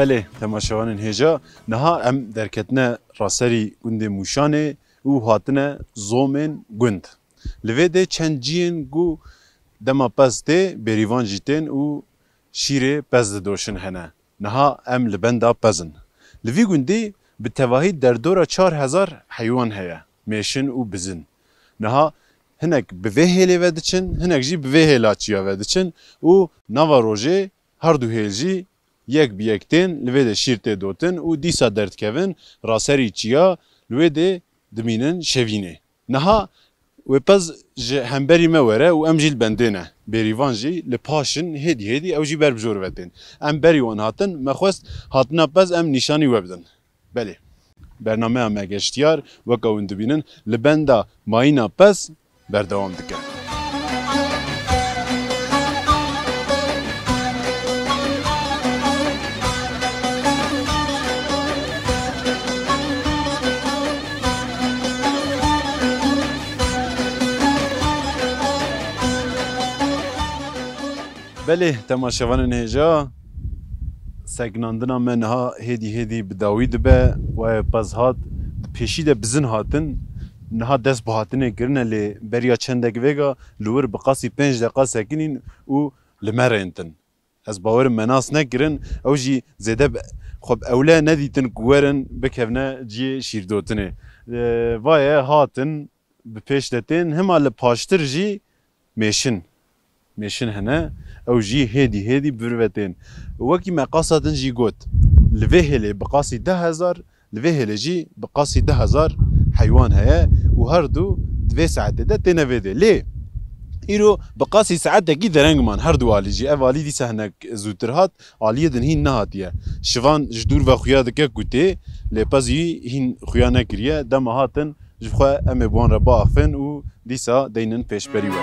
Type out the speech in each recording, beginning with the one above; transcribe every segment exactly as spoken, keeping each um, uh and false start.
Belê, temaşevanên hêja, niha em derketine raserî gundê Mûşanê û hatine zomên gund. Li vê dê çend ciyên ku dema pez tê, bêrîvan jî tên û şîrê pez didoşin hene. Niha em li benda pez in. Li vî gundî bi tevahî derdora çar hezar heywan heye, mêşin û bizin. Niha hinek bi vê hêlê ve diçin, hinek jî bi vê hêla çiya ve diçin û nava rojê her du hêl jî yek bi yek tên, li vê de şîr tê dotin û dîsa derdikevin raserî çiya, li wê dê dimînin şevînê. Niha wê pez ji hemberî me were û em jî li bendê ne. Bêrîvan jî li paş in, hêdî hêdî ew jî ber bi jor ve tên. Em berî wan hatin, me xwest hatina pez em nîşanî we bidin. Belê. Bernameya me geştiyar, weke hûn dibînin, li benda mayîna pez berdewam dike. Belê, temaşevanên hêja, sekinandina me niha hêdî hêdî bi dawî dibe. Waye pez hat, di pêşî de bizin hatin. Niha dest bi hatinê kirine, lê beriya çendek vêga li wir bi qasî pênc deqa sekinîn û li me rêntin. Ez bawerim me nas nekirin, ew jî zêde bi xwe bi ewle nedîtin ku werin bikevne cihê şîrdotinê. Ee, vaye hatin, bi pêş de tên, hima li paştir jî mêşin, mêşin hene, ew jî hêdî hêdî bi vir ve tên. Wekî me qasa din jî got, li vê hêlê bi qasî deh hezar, li vê hêlê jî bi qasî deh hezar heywan heye û her du di vê saetê de têne vê dê. Lê îro bi qasî saetekî dereng man her du alî jî. Ev alî dîsa hinek zûtir hat, aliyê din hîn nehatiye. Şivan ji dûr ve xuya dike ku tê, lê pez jî hîn xuya nekiriye. Dema hatin, ji xwe em ê bi wan re biaxivin û dîsa deynin pêşberî we.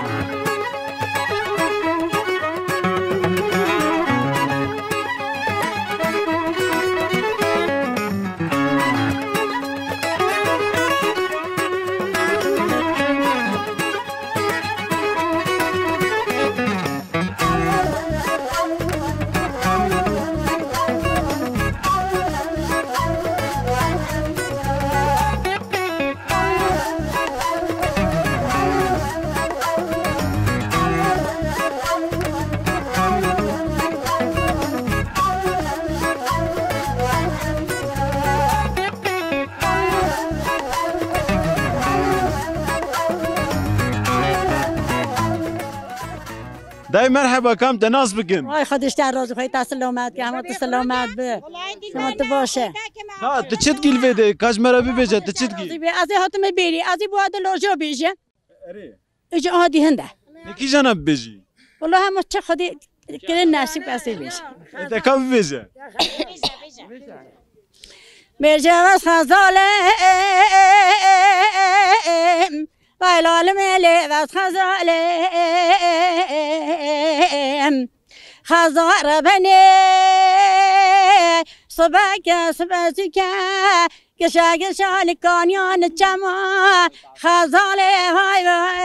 Dayê merheba, kam te nas bikin? Vay, Xwedê ji te razî, Xwedê te selamet ke, hema tu selamet bi. Hema tu baş e. Ha, tu çi dikî li vê de? Ka ji me re bibêje, tu çi dikî? Razî be, ez ê hatime bêrî, ez ê bo de lojo bêje. Erê. Îca a dî hinde. Te kîjan e bibêjî? Wala hema çi Xwedê kirin nesîb, ez ê bêjim. E, te ka bibêje? Bêje, vez xezalê, vay lalimê lê vez xezalê. Xezar benê, sibeke, sibe zûke, gişa, gişa li kaniyan çema. Xezalê vay vay,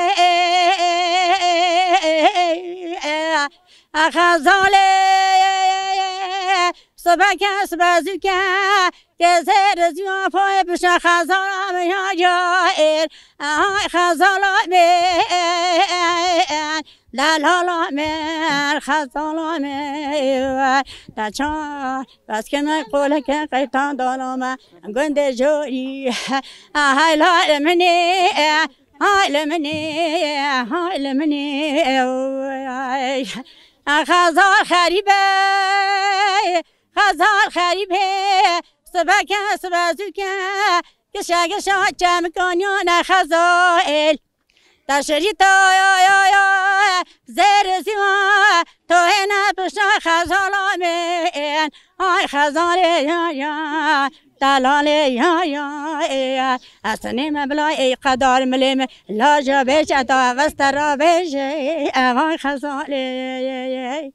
xezalê, sibeke, sibe zûke, tê zêr ziya payê bişe xezala me ya caêr. Ay xezala me, delala me, xezala me, te çar bes keme qoleke qeytan dala me, gundê jorî. Ay lalê min ê, ay li min ê, ay li min ê, ay. Xezal xerîb e, xezal xerîb e, sibeke, sibe zûke, gişa, gişa çemikaniyan e xezal. Te şirî to yo, yo, yo, zêr ziwa, to hêne pişta xezala min. Ay xezalê ya, ya, delalê ya, ya, ê. Ez tenê me bila ê qedar milê me, laja bêje ta veste ra bêje, e vay xezalê.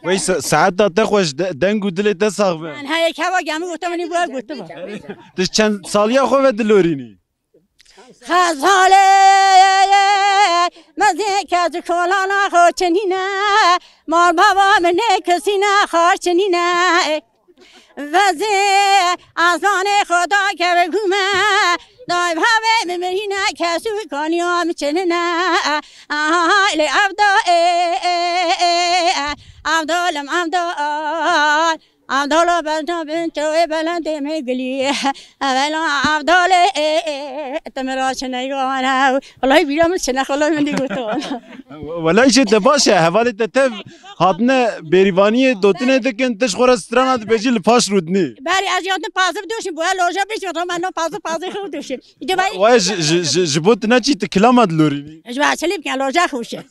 Wey se-, saeta te xweş, de-, deng û dilê te sax be. Ben heye keva gemî gote minî bu gote. Tu çend saliya xwe ve dilorînî? Xezalê, mezê kez kolana xorçinîne, mal baba min ê kesîne xorçinîne. Vezê azanê Xweda keve gume, dayê bavê min mirîne, kesû kaniya min çinine. Aha, lê Evdo, ê, ê, ê, ê, Evdolim, Evdol. Evdola benda bin çawê belendê me gilî. Evela Evdolê, ê, ê, te min ra çine gavane. Wellahî bîra min çine, xwelay min dî goto. Wellahî jê te baş e, hevalê te tev hatine bêrîvaniyê, dotinê dikin, tişt xwe re strana dibêjî li paş rûdinî. Berî ez yadim pazir doşim, bu el loja bêjim, romen no pazir pazir xew doşim. Îdî vay. Waya ji, ji, ji, ji bo tu neçî tu kilama dilorînî. Ji vay çelî bikin, loja xewşe.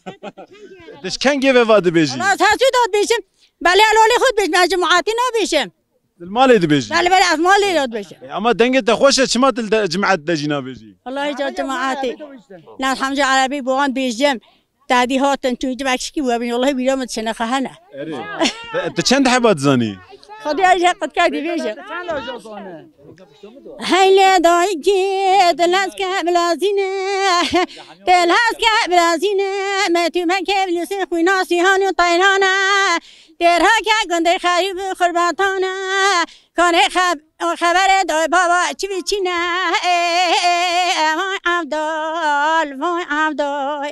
Tu ji kengê ve va dibêjî? Wala ez hezû da dibêjim. Belê el olê xwe dibêjim, ez cemaatî nabêjim. Li malê dibêjî? Belê, belê, ez malê da dibêjim. E, ama dengê te xweş e, çima tu li de, cemaat de jî nabêjî? Wallahî ca cemaatî. Ne, hemca erebî bi wan dibêjim. Tadî hatin, çûn civakşikî webin, wallahî bîra min çine xehene. Erê. Te, te çend heba dizanî? Xwedê ez jê qetka dibêjim. Heylê dayikê, dilezke bilazîne, dilezke bilazîne, me tu me kevlî sê xwîna sîhan û teyrane, têrhake gundê xerîb û xurbatane, kanê xeb-, xeberê dayê baba çi vî çîne, ê, ê, ê, vay Evdal, vay Evdal,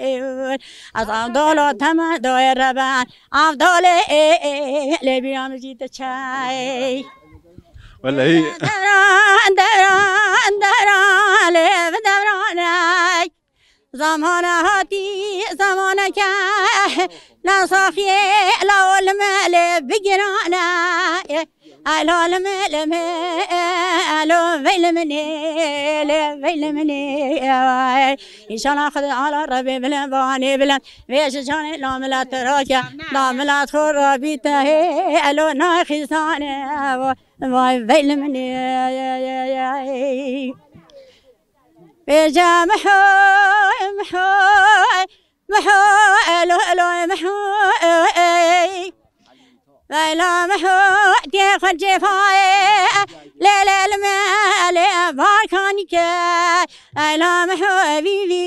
ez Evdala te me dayê reben, Evdalê, ê, ê, lê bîra min jî diçey. Wellahî. Devran, devran, devran, lê bi devraney. Zamana hatî, zamaneke nesaxiyê, la olim lê bigirane. Ay la lim, lim, elo, vey lim nê, lê vey lim nê, vay. Înşallah Xwedê ala Rebê bilind, vanê bilind. Vê ji canê la milet rake, la milet xwe rabîte hê, elo, naxîzane, vay, vey lim nê. Bêje mihoy, mihoy, mihoy, elo, elo, mihoy. Leyla mihoy, tê xwe cefayê, lê, lê, li me, lê, barkanî ke. Leyla mihoy, vî, vî,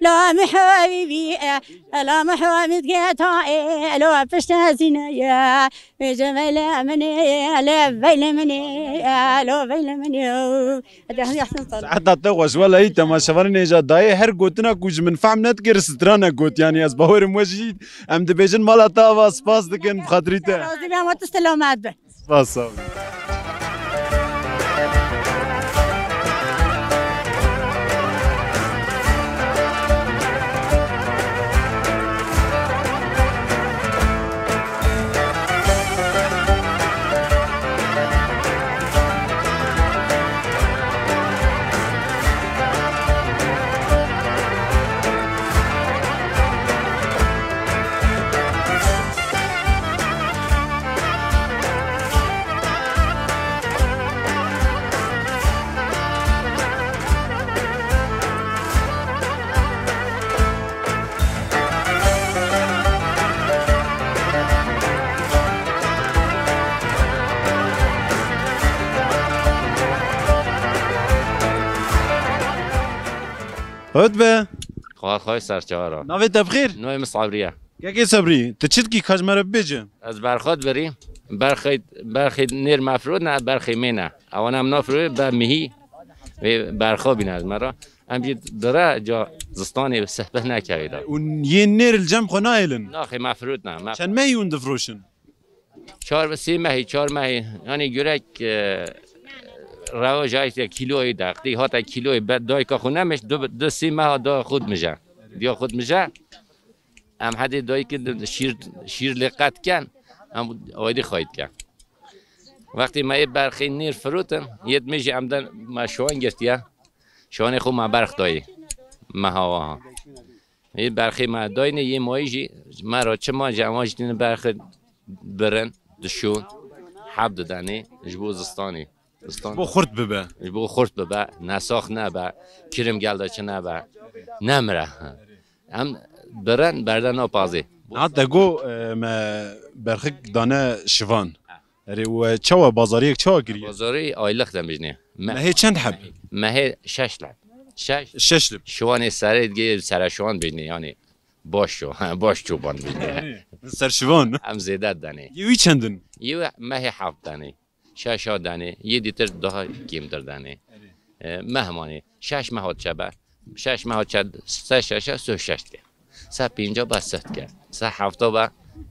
la mihoy, vî, vî, la mihoy, mizgeta, ê, lo, pişte zîne ye. Vêce veyle min ê, lê veyle min ê, lo veyle min ê. Hadi, hadi, ahsen sana. Seheta te xweş, welahî temaşevanên hêja dayê her gotina ku ji min fehm nedikir strane got, yanî ez bawerim we jî em dibêjin mala te ava spas dikin bi xatirî te. Razî be, ama tu selamet be. Spas, sağ ol. Hot be. Xwar xweş ser çara. Navê te bi xêr? Navê min Sabriye. Kekê Sabrî, tu çi dikî, ka ji me re bibêje? Ez berxwe dibirî. Berxê, berxê nêr me firot ne, berxê mê ne. Ewana em nafirê be mihî vê berxwe bîne ez me re. Em jî dire ca zistanê sehbeh nekevê de. Û yên nêr li cem xwe nahêlin? Naxê me firot ne. Me Çend mehî hûn difroşin? Çar ve sê mehî, çar mehî, yanî gurek, e, rewa jayî te kîloyê de, qdî hate kîloyê be, dayika xwe nemiş, du, du sê meha da xwe dimije. Diya xwe dimije, em hedê dayikê di şîr, şîr lê qet ken, em aydî xayît ken. Wextê me ê berxê nêr firotin, yê dimê jî em de me şiwan girtiye. Şiwanê xwe me berx dayê. Me hawa ha. Ê berxê me dayne, yê mayî jî me re çima ji ewan jî tîne berxê birin, dişon, heb didenê ji bo zistanê. Zistan Ji bo xurt bibe. Ji bo xurt bibe, nesax nebe, kirim gel de çi nebe, nemire. Em birin berde napazê. Niha te got, e, me berxik dane şivan. Erê, we çawa, bazariyek çawa kiriye? Bazarî aylık demijnê. Me- Mehê çend heb? Mehê şeş leb. Şeş. Şeş lib. Şiwanê serê digê sere şiwan bêjnê, yanî Baş o, baş çoban bîne. Erê, serşivan. Em zêde denê. Yê wî çend in? Yê wî mehê heft denê. Şeşa denê. Yê dîtir daha kêmtir denê. Erê. E, mehmanê. Şeş meha çebe. Şeş meha çe, se şeşa, se şeş dike. Se pênca be se dike. Se hefta be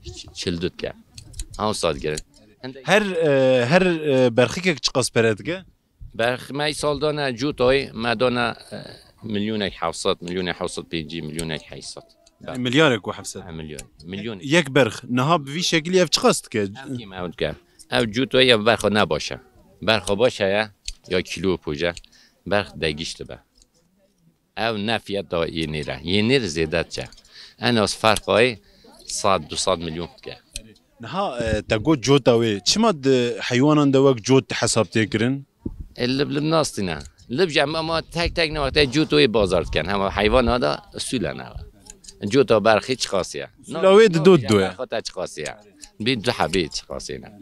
ç-, çil du dike. Ew saz girin. Her, e, her, e, berxikek çiqas pere dike? Berx me sal dane cûtayê, me dane, e, milyonek heft sed, milyonek heft sed pêncî, milyonek heyt sed. Yani milyarek û heft sed. Ha, milyon. Milyon. Yek berx. Niha bi vî şekilî ev çiqas dike? Ev kî me ew dike. Ev cûtayê ya berxa ne baş e. Berxa baş heye, ya kîlo poje. Berx degîş dibe. Ew ne fiyata yê nêr e. Yê nêr zêde diçe. En az ferqayê sed, du sed milyon dike. Niha, e, te got cota wê. Çima di heywanan de wek cot hesab tê kirin? E, lib lib nastîne. Lib jî em ama tek tek ne wextê cot wê bazar dikin. Hema heywana da usûle ne. Cota berxî çiqasî ye? Usûla wê di do do ye. Berxa te çiqasî ye? Bî du hebî çiqasî ne.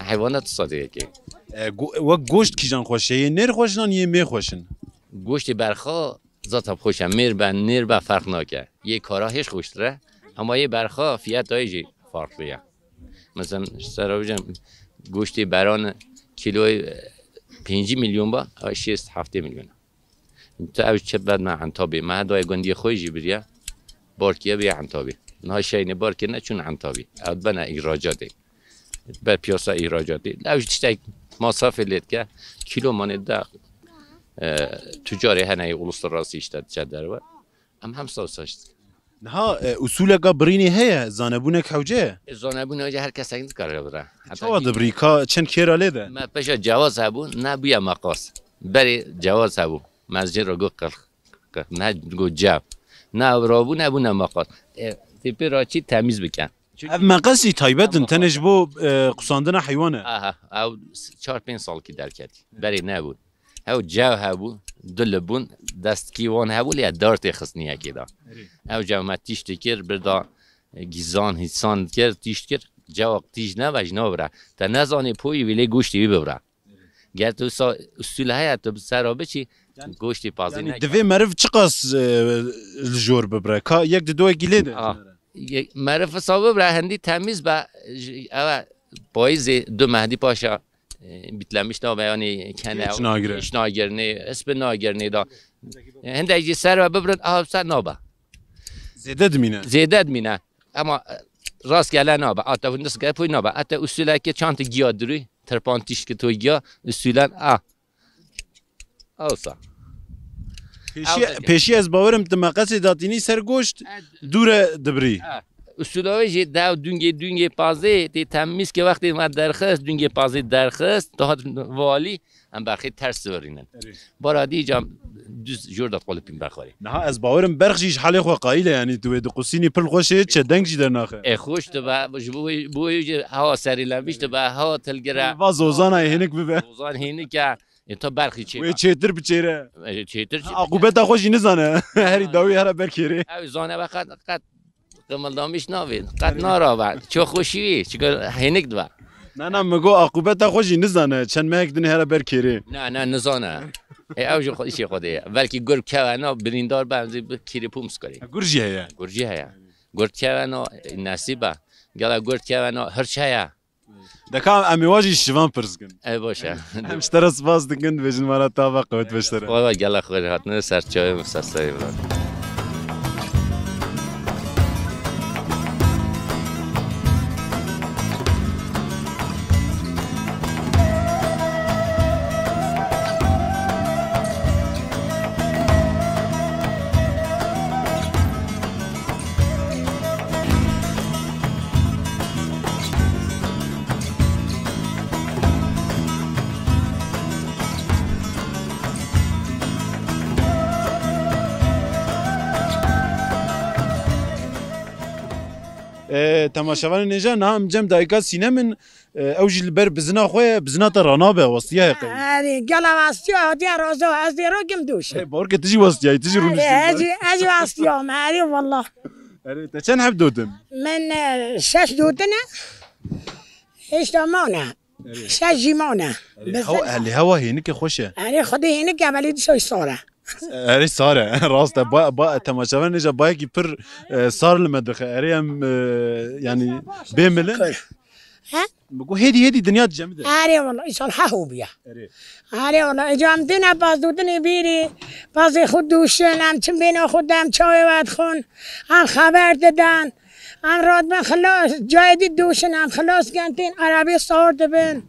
Heywana tu sadê yekê. E, go-, wek goşt kîjan xweş e? Yê nêr xweş in an yê mê xweş in? Goştê berxa Zaten xweş e, mêr be, nêr be ferq nake. Yê kara hêj xweştir e, ama yê berxa fiyata yê jî farklı ye. Mesela, sera bicem, goştê beran kiloyê, e, pêncî milyon ba, ew şêst heftê milyon. Tu ew çi bed me entabî, me dayê gundiyê xwe jî biriye, barkiye bê entabî. Niha şeynê barkirine çûn entabî. Ew bene îhracatê. Ber piyasa îhracatê. Ew ji tiştek masrafê lê dike. Kîlo manê de, e, tucarê hene yê uluslararası işte diçe derve. Em hem saw saç dikin. Niha, e, usuleka birînê heye, zanebûnek hewce ye? E, zanebûn hewce her kesek dikare bire. Heta çawa dibirî? Ka çend kêra lê de? Me peşa cewaz hebû, ne bûye meqas. Berê cewaz hebû. Me jê re got qirx. Ne got cew. Ne ew rabû, ne bû ne meqas. E, tê pê ra çî temiz bikin. Ev meqesî taybet in, tenê ji bo, e, qusandina heywan e. Aha, ew s-, çar pênc salkî derketî. Berê nebûn. Ew cew hebû, du li bûn, destkî wan hebû, lê dar tê xistnî yekê de. Erê. Ew cew me tîş dikir, bir da, e, gîzan, hîsan dikir, tîş dikir, cewak tîş nebe, ji nabire. Te nezanê poyî wî lê goştê wî bibire. Ger tu sa-, usûl heye, tu bi ser re biçî, goştê pazê neke. Divê meriv çiqas, e, li jor bibire? Ka yek di dowekî lê de? Ah, ye-, meriv wisa bibire, hindî temiz be, ji, ew e, payîzê du mehdî paşa, e, bitlemiş nabe, yanî kene, kêç nagire. Kêç nagirnê, hespê nagirnê da. E, hindek jî ser ve bibrin, aha, ser nabe. Zêde dimîne. Zêde dimîne. Ama, e, rastgele nabe. Ata hûn diske pûy nabe. Ata usuleke çantê giya dirûy. Tirpan tişt ki to giya, usulen a. Awsa. Pêşî, awsa ki. Pêşî ez bawerim tu meqesê datînî ser goşt, dûre dibirî. Ha. Usula wê jî dew dungê, dungê pazê tê temiz ki wextê me derxist, dungê pazê derxist, dihat valî, em berxê ters sivirînin. Erê. Bara dî cam düz jor dat qolipîn berxwarî. Niha ez bawerim berx jî ji halê xwe qayîl e, yanî tu wê diqusînî pil xweş ê, çe deng jî dernaxe. E, xweş dibe, ji bo wê, bo wê jî hewa serî levîş dibe, hewa tilgire. Va zozana hênik bibe. Zozan hênik e. E, ta berxî çê. Wê çêtir biçêre. E, çêtir çê. Aqûbeta xwe jî nizane. Herî dawî here ber kêrê. Ew zane ve qet, qet qimildamiş navê. Qet narave. Ço xweşî wî. Çiko hênik dibe. Na, na, min got aqûbeta xwe jî nizane. Çend mehek din here ber kêrê. Na, na, nizane. E, ew jî xwe, îşê xwe de ye. Belkî gur keve na, birîndar be, em zî bi kîrê pûm sikarî. Gur jî heye. Gur jî heye. Gur keve na, e, nesîb e. Gela gur keve na, hirç heye. Deka em ê wa jî şivan pirs kin. Ey baş e. Em ji te re spas dikin, dibêjin mala te ava qewet be ji te re. Xwe ve gela xwe jî hatine ser çavê min, ser serê min. E, temaşevanên hêja, niha em cem dayika Sînem in. E, ew jî li ber bizina xwe ye, bizina te ranabe, westiya ye qey? Erê, gela westiya hatiye raza, ez dê ragim doş. E, bawer ke tu jî westiyayî, tu jî rûniştî. Erê, ez jî, ez jî westiyam, erê wallah. Erê, te çend heb dotin? Min, e, şeş dotin e. Hêşta mane. Erê. Şeş jî mane. Erê, hewa, lê hewa hênike xweş e. Erê, xwedê hênike, belê dîsa sar e. Erê sar e. Rast e. Ba, ba, temaşevanên nêja bayekî pir, e, sar li me dixe. Erê em, e, yanî bê milin. He? Bi ku hêdî hêdî dinya dicemide. Erê wala, îsal hehû bûye. Erê. Erê wala, îca em dêne paz dûtinê bîrî, pazê xwe dûşin, em çim bêna xwe dem çawê we dixwin, em xeber didin, em radibin xilas, cayê dî dûşin, em xilas ken tên erebê sar dibin.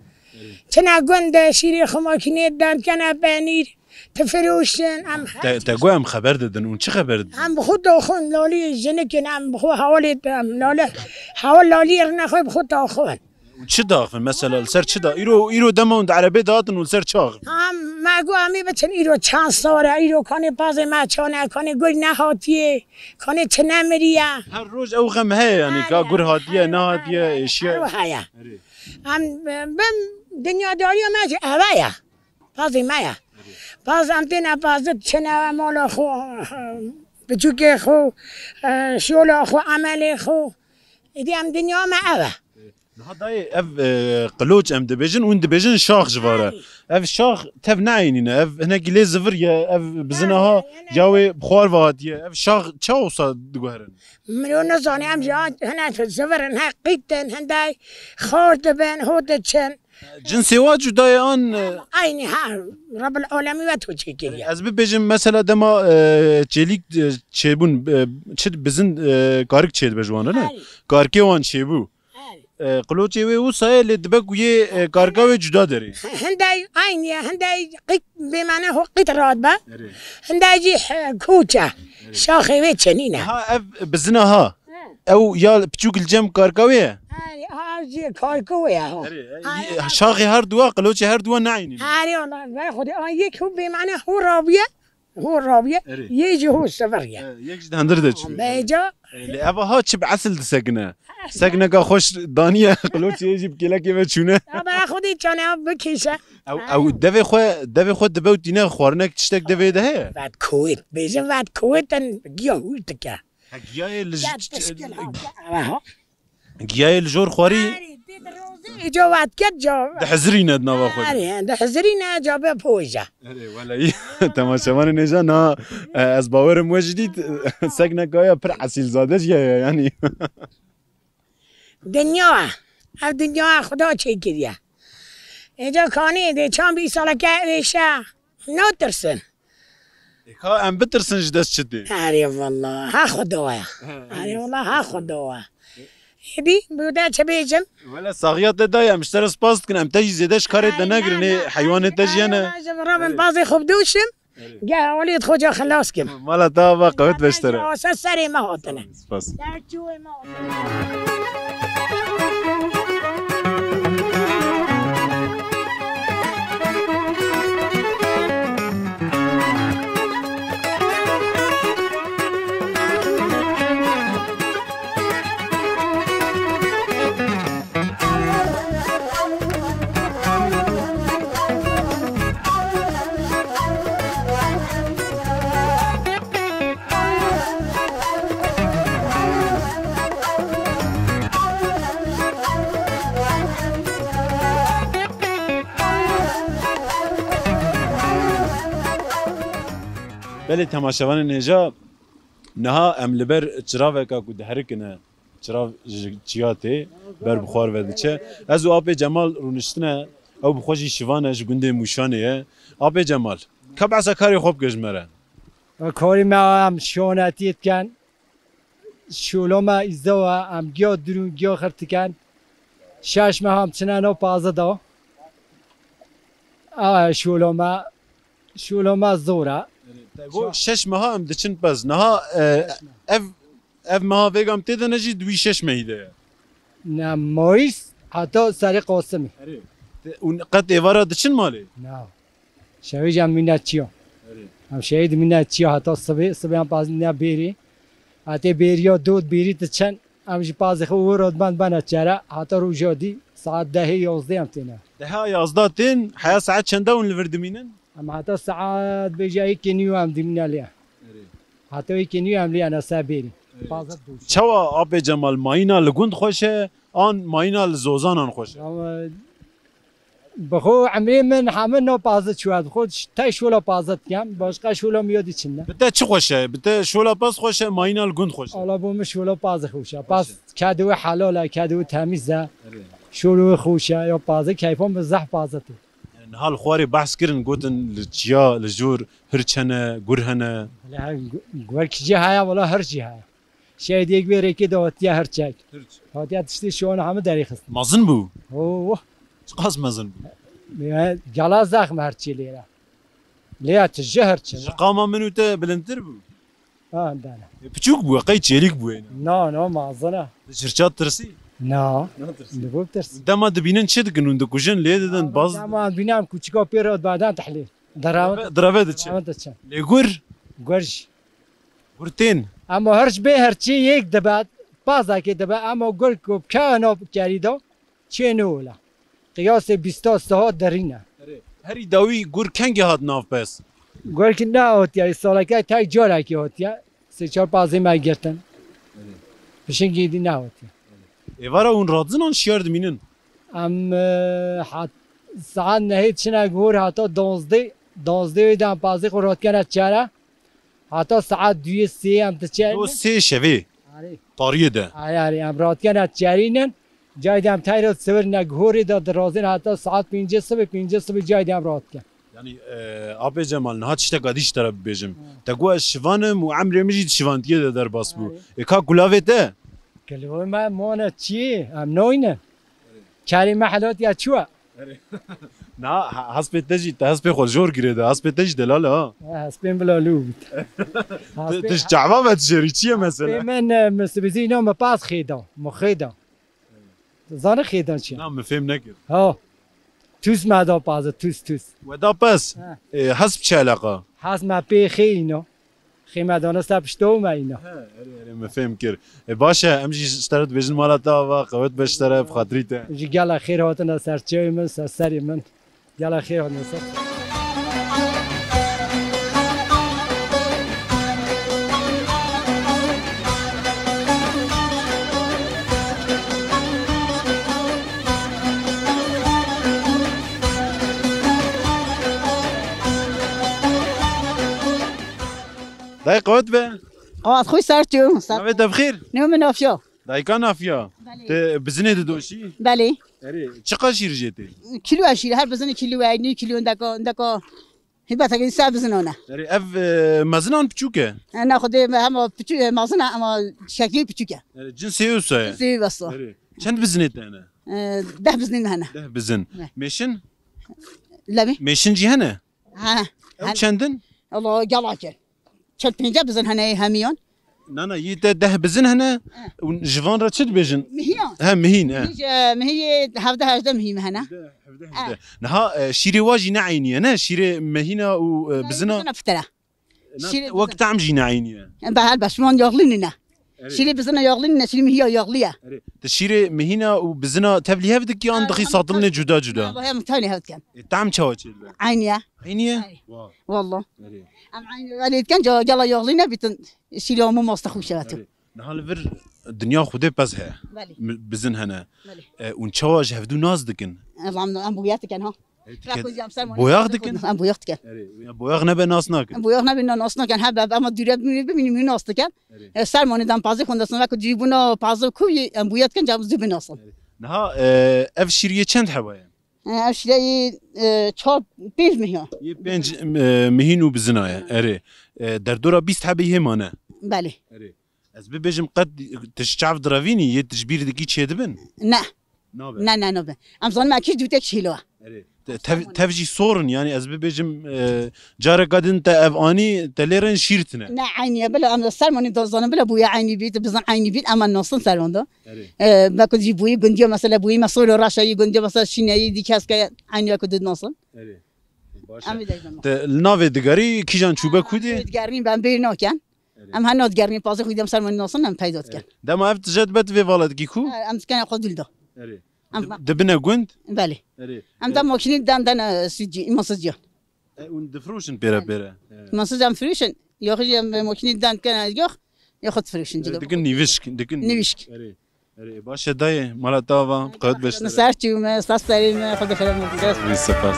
Çine gund de şîrê xwe makînê didan, kene penîr, difiroşin, em her Te, te got em xeber didin, hûn çi xeber didin? Em bi xwe daxin, lalî jinikên, em bi xwe hewalê, em lale, hewal lalî rine xwe bi xwe daxin. Hûn çi daxin? Mesela li ser çi da? Îro, îro dema hûn di erebê de hatin, hûn li ser çi axivîn? Em, me got em ê biçin îro çend sar e, îro kanê pazê me çane, kanê gul nehatiye, kanê çi nemiriye. Her roj ew xem heye, yanî ka gur hatiye, nehatiye, êşiye. Ew heye. Erê. Em, e, bim dinyadariya me jî eve ye. Pazê me ye. Paz em têne paz diçine mala xwe, biçûkê xwe, e, şola xwe, emelê xwe. Êdî em dinya me ev e. Niha dayê ev, e, qiloç em dibêjin, hûn dibêjin şax ji vare. Ev şax tev neeynîne, ev hinekî lê zivir ye, ev bizina ha ya wê bi xwar ve hatiye. Ev şax çawa wisa diguherin? Miro nizane, em jî hene zivir in, he qît in, hindey xar dibin, ho diçin. Cinsê wa cuda ye an, e, Eynî ha, Rebbil Alemî ve to çêkiriye. Ez bibêjim mesela dema, e, çêlîk, e, çêbûn, e, çi bizin, e, karik çêdibe ji wan re ne? Erê. Karikê wan çêbû. Erê. E, qiloçê wê wisa ye lê dibe ku yê, e, karika wê cuda derê. Hindey eynî ye, hindey qît bêmane ho qît radibe. Erê. Hindey jî, e, koç e. Erê. Şaxê wê çenîne. Ha ev bizina ha. He. Ew ya piçûk li cem karka wê ye? Erê, ha, jî karka wê ye, ha. Erê, e, şaxê her duwa, qiloçê her duwa neynî. Erê, wala, ver xwedê, a yek hu bêmane hu rabiye, hu rabiye, Erê. Yê jî hu sivir ye. E, yek jî di hundir de çû. Bêca. E, lê eva ha çi bi esil disekine? Esil. Sekneka xweş daniye, qiloçê yê jî bi kêlekê ve çûne. Ya, bera xwedê çane ev bikêşe. Ew, ew devê xwe, devê xwe dibe û tîne xwarinek tiştek devê de heye? Vet kowêt, bêjin vet kowêt in giya hûr dike. He, giyayê li j-, Ya ç-, ç-, tişkil ha, ha. Giyayê li jor xwarî Erê, tê di rozê, îca wet ket ca. Dihizirîne di nava xwe de. Erê, he, dihizirîne ca be poja. Erê, weleyî, temaşevanê nêja na, e, ez bawerim we jî dît, sekneka ya pir esilzade jî heye, yanî. Dinya, ev dinya Xuda çêkiriye. Êca kanî dê çand bîst saleke êşe. Natirsin. Ê, ka em bitirsin ji dest çi tê? Erê wala, ha Xuda ye. He, Erê wala, ha Xuda ye. Êdî, bi de çi bêjim? Wele saxiya te daye, em ji te re spas dikin. Em te jî zêde ji karê te negirin, ê heywanê te jî hene. Erê wala, ji Rabin pazê xwe bidûşim. Erê. Gel, Walî, xwe ca xilas kim. Mala te ava qewet be ji te re. Ser serê me hatine. Spas. Ser çûyê me hatine. Belê temaşevanên hêja, niha em li ber çiraveka ku diherikine, çirav ji çiya tê, ber bi xwar ve diçe. Ez û Apê Cemal rûniştine, ew bi xwe jî şivan e, ji gundê Mûşanê ye. Apê Cemal, ka behsa karê xwe bike ji me re. Karê me em şonetiyê dikin. Şûlo me îzew e, em giya dirûn, giya xirtiken. Şeş meha em çine nav paze da. A, şûlo me, şûlo me zor e. Te got şeş meha em diçin pez. Niha, e, ev, ev meha vêga em tê de ne jî di wî şeş mehî de ye. Ne, Mayîs heta serê Qasimê. Erê. Te, û qet êvara diçin malê? Na. Şevê jî em mîne çiya. Erê. Em şevê dimîne çiya heta sibê, sibê em paz mîne bêrî. Hatê bêriya dot bêrî diçin, em jî pazê xwe û rotbend bene çere, heta roja dî saet dehê yazdê em têne. Deha yazda tên, heya saet çenda hûn li vir dimînin? Em heta saet bêje êkê nîyo em dimîne lê. Erê. Heta êkê nîyo em lê ne se bêrî. Erê. Pazet bû. Çawa Apê Cemal, mayîna li gund xweş e, an mayîna li zozanan xweş e? Ama Bi xwe emrê min hemû no pazî çûye. Bi xwe ş-, tey şola pazî dikem. Başqa şola min ya dî çin ne. Bi te çi xweş e? Bi te şola paz xweş e, mayîna li gund xweş e? Ala bo min şola pazî xweş e. Paz kedê wê helal e, kedê wê temîz e. Erê. Şola wê xweş e, ya pazî keyfa min zehf pazî tê. Niha li xwarê behs kirin, gotin li çiya, li jor hirç hene, gur hene. Lê her gu-, gur kî jî heye, wela hirç jî heye. Şehîdê yek wê rêkê de hatiye hirçek. Hirç. Hatiye tiştê şiwan hemû derê xistin. Mezin bû? Oo. Çiqas mezin bû? Ya, gela zexm hirçê lêre. Lê ya tije hirçe. Ji qama min û te bilindtir bû? Ha, dane. E, piçûk bû, qey çêlîk bû yine? Na, na, mezin e. Ji hirça tirsî? Na. Natirsî. Li bo tirs. Dema dibînin çi dikin hûn dikujin, lê didin baz? Dema bînem kuçika pê re badan tehlî. Direve, direve diçe. Direve diçe. Lê gur? Gur jî. Gur tên. Ama hirç bê hirçî yek dibe, pazakê dibe, ama gur ku kena kerî da, çê ne ola. Qiyasê bîsta siha derîne. Erê, herî dawî gur kengê hat nav pez? Gur ki ne hatiye, saleke tek carekê hatiye. Sê çar pazê me girtin. Erê. Pişingî dî ne hatiye. Êvara hûn radizinan şiyar dimînin? Em, e, hat, saet nehê çine gor hata dozdê, dozdê wê dem pazê xwe ratkene çere. Hata saet duyê sê em diçerînin. Do sê şevê. Arê. Tariyê de. Arê, arê, em ratkene çerînin. Cayê de em teyra sivir ne gihorê de dirazin hata saet pêncê sibê, pêncê sibê cayê de em ratken. Yanî, e, Apê Cemal, niha tişteka dî ji te re bibêjim. Hı. Te got ez şivan im û emrê min jî di şivantiyê de derbas bû. Arê. E, ka kulavê te? Kulavê me mane çi? Em nayne. Kerê me helatiya çi we? Erê. Na, ha-, hespê te jî, te hespê xwe jor girê de, hespê te jî delal e ha. Ha, hespên bila lû bit. Tu, tu ji çava ve dijêrî, çi ye mesela? Hespê min, e, min sibizî îna me pas xêda, me xêda. Tu zanî xêdan çi ye? Na, min fêm nekir. Ha. Tûs me da pazê, tûs, tûs. We da pez? Ha. E, hesp çi eleqa? Hesp me pê xê îna. Xê me dana ser pişta û me îna. He, erê, erê, me fêm kir. E, baş e, em jî ji te re dibêjin mala te ava, qewet be ji te re, bi xatirî te. Ji gela xêr hatine ser çêwê min, ser serê min. Gela xêr hatine ser. Dayê qewet be. Qewet xwe ser tu. Navê te bi xêr? Navê min Afya. Dayika Afya. Belê. Te bizinê didoşî? Belê. Erê, çiqa şîr jê tê? Kîlo şîr, her bizinê kîlo e, nî kîlo, ndeka, ndeka. Hîbetekî ser bizinan e. Erê, ev, e, mezinan piçûk e? E, ne, xwedê me hema piçûk, e, mezin e, ama şeklî piçûk e. Erê, cinsê wisa ye? Cinsê wisa. Erê, çend bizinê te hene? E, deh bizinê me hene. Deh bizin. Ne. Mêşin? Levî. Mêşin jî hene? Ha. Ew çend in? Allah, gelek in. Çend pênce bizin hene hemiyan. Na, na, yê te deh bizin hene. He. Û ji van re çi dibêjin? Mihiyan. He, mihîn, he. Mihî, e, mihî yê hevdeh hejdeh mihî me hene. Hevdeh, hevdeh, he. Hevdeh. Niha, e, şîrê wa jî ne eynî ye, ne? Şîrê mehîna û, e, bizina. Bizina fitir e. Na, şîrê wek bizin. Tam jî ne eynî ye. Be helbet, şivan yağlı nîne. Erê. Şîrê bizina yağlı nîne, şîrê mihiya yağlı ye. Erê. Te şîrê mihîna û bizina tevlî hev dikî an dixî satilnê cuda cuda? Ha, hem tevlî hev dikin. E, tam çawa çê dibe? Eynî ye. Eynî ye? Erê. Wa. Wallah. Erê. Em eynî welê dikin, ca-, gela yağlı nebîtin, şîrê hemû masta xweş e tu. Erê. Niha li vir dinya Xwedê pez heye. Belê. Mi-, bizin hene. Belê. E, hûn çawa ji hevdû nas dikin? Em, em, em boyax dikin, ha. E, dikin. Boyax dikin? Em boyax dikin. Erê, ya boyax nebe nas nakin. Em boyax nebe nas nakin. Hebe, ama dûre bimîne, bimîne nas dikin. Erê. E, sermanê dem pazê xwendasın, wek cîbûna pazê ku yê, em boyax dikin, cam zû binasin. Erê. Niha, e, ev şîriyê çend heba ye? E, ev şîriyê, e, çar, pênc mihiya. Yê pênc, e, mihîn û bizina ye. Erê. E, derdora bîst hebê hê mane. Belê. Erê. Ez bibêjim qet tu ji çav direvînî, yê tu ji bîr dikî çêdibin? Ne. Nabe. Ne, ne, nabe. Em zanim ekî dûtek şîlo. Erê. Te-, tev, tev jî sor in, yanî ez bibêjim, e, careka din te ev anî, te lê re şîr tine. Ne, eynî ye, bila em sermanî da zanin, bila bûye eynî bît, bizin eynî bît, em nasin serman da. Erê. E, me ku jî bûyî gundiya mesela bûyî me solo reşa yî gundiya mesela şîneyî dî keske eynî ye ku did nasin. Erê. Baş e. Em ê dayî dema. Te li navê digerî kîjan çûbe kûdê? Em ê digerîn, ben bêr naken. Erê. Em her nod germî pazê xwî dem sermanî nasin, em peyda dikin. Erê. Dema ev tije dibe tu vê vala dikî ku? Em dikin xwe dil da. Erê. Em Di-, va- dibine gund? Belê. Erê. Em E, da makînî dan dan, e, sicî, îma sicî. E, hûn difroşin pêre pêre. E. Îma sicî em firîşin. Yaxî jî em makînî dan dikin, e, yox. Yaxî difroşin. E, dikin nîvişk, dikin nîvişk. Erê. Erê, baş e dayê, mala te ava, qewet beş. Ser çûme, sas serî me, xwe dixirem. Wî spas.